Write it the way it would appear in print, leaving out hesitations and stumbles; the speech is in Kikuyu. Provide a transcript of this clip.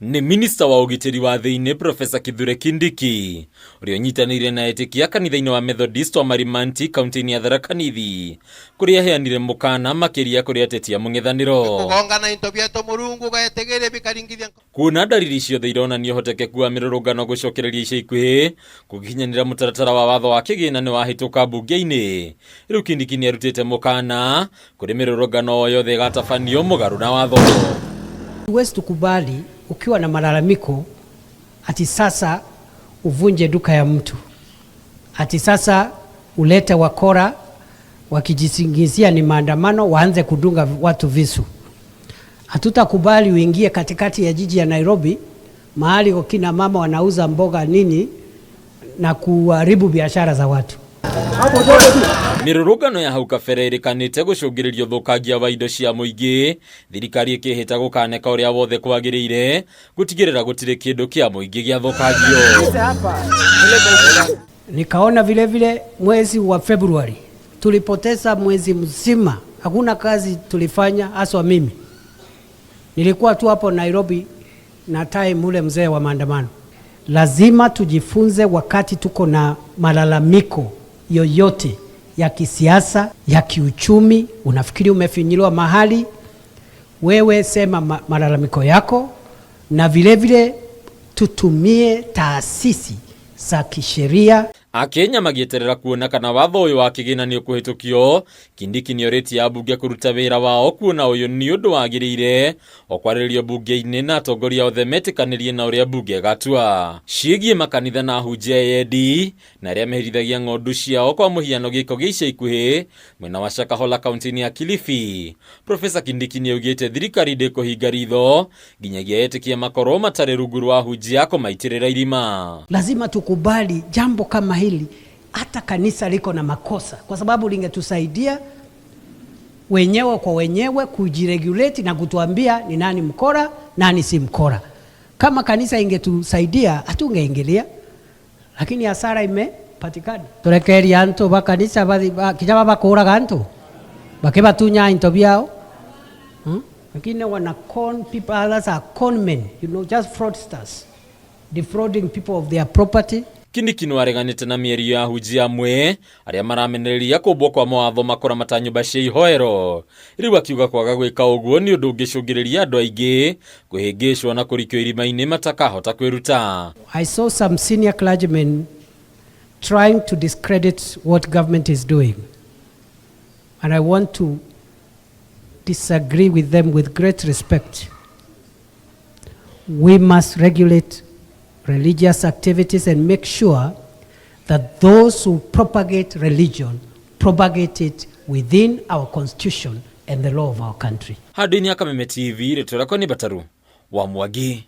Nĩ minista wa ũgitĩri wa thĩinĩ Profesa Kithure Kindiki ũrĩa ũnyitanĩire na etĩkia kanitha-inĩ wa Methodist wa Marimanti kaunti-inĩ ya Tharaka Nithi kũrĩa aheanire mũkana makĩria kũrĩ ateti a mũng'ethanĩro. Kugongana into bieto Murungu gaetegeire bikaringithia. Kuona ndariri ciothe ironania ũhotekeku wa mĩrũrũngano gũcokereria ica ikuhĩ kũgiginyanĩra mũtaratara wa watho wa kĩgĩna nĩ wahĩtũka mbunge-inĩ, rĩu Kindiki nĩ arutĩte mũkana kũrĩ mĩrũrũngano o yothe ĩgatabanio mũgarũ na watho. Huwezi tukubali ukiwa na malalamiko ati sasa uvunje duka ya mtu, ati sasa ulete wakora wakijisingizia ni maandamano waanze kudunga watu visu. Hatutakubali uingie katikati ya jiji ya Nairobi mahali wakina mama wanauza mboga nini na kuharibu biashara za watu. Mĩrũrũngano ya hau kabere ĩrĩkanĩte gũcũngĩrĩria ũthũkangia wa indo cia mũingĩ, thirikari ĩkĩhĩta gũkaneka ũrĩa wothe kwagĩrĩire gũtigĩrĩra gũtirĩ kĩndũ kĩa mũingĩ gĩathũkangio. Nikaona vile vile mwezi wa Februari tulipoteza mwezi mzima, hakuna kazi tulifanya, haswa mimi nilikuwa tu hapo Nairobi na time ule mzee wa maandamano. Lazima tujifunze wakati tuko na malalamiko yoyote ya kisiasa, ya kiuchumi, unafikiri umefinyiliwa mahali, wewe sema malalamiko yako, na vile vile tutumie taasisi za kisheria. Akenya magĩeterera kuona kana watho ũyũ wa kĩgĩna nĩ ũkũhĩtũkio, Kindiki nĩorĩtie ambunge kũruta wĩra wao kuona ũyũ nĩ ũndũ wagĩrĩire o kwarĩrĩrio mbunge-inĩ na atongoria othe metĩkanĩrie na ũrĩa mbunge ĩgatua. Ciĩgiĩ makanitha na ahunjia eyendi na arĩa meherithagia ng'ondu ciao kwa mũhiano gĩko gĩa ica ikuhĩ mwena wa Shakahola kaunti-inĩ ya Kilifi. Profesa Kindiki nĩaugĩte thirikari ndĩkũhinga ritho nginyagia etĩkia makorwo matarĩ rungu rwa ahunjia kũmaitĩrĩra irima. Lazima tukubali jambo kama hili, hata kanisa liko na makosa, kwa sababu lingetusaidia wenyewe kwa wenyewe kujiregulate na kutuambia ni nani mkora, nani si mkora. Kama kanisa ingetusaidia hatungeingilia, lakini hasara imepatikana. Turekeria antu ba kanisa bathi kijaba bakuraga antu bakibatunya into byao, Lakini wana con people, others are con men, just fraudsters, defrauding people of their property. Kindiki nĩwareganĩte na mĩario ya ahunjia amwe arĩa maramenereria kũmbwo kwa mawatho makũramata nyũmba cia ihoero. Rĩu akiuga kwaga gwĩka ũguo nĩ ũndũ ũngĩcũngĩrĩria andũ aingĩ kũhĩngĩcwo na kũrikio irima-inĩ matakahota kwĩruta. I saw some senior clergymen trying to discredit what government is doing, and I want to disagree with them with great respect. We must regulate religious activities and make sure that those who propagate religion propagate it within our constitution and the law of our country. Handũ-inĩ ya Kameme TV, rĩtwa rĩakwa nĩ Bataru wa Mwangi.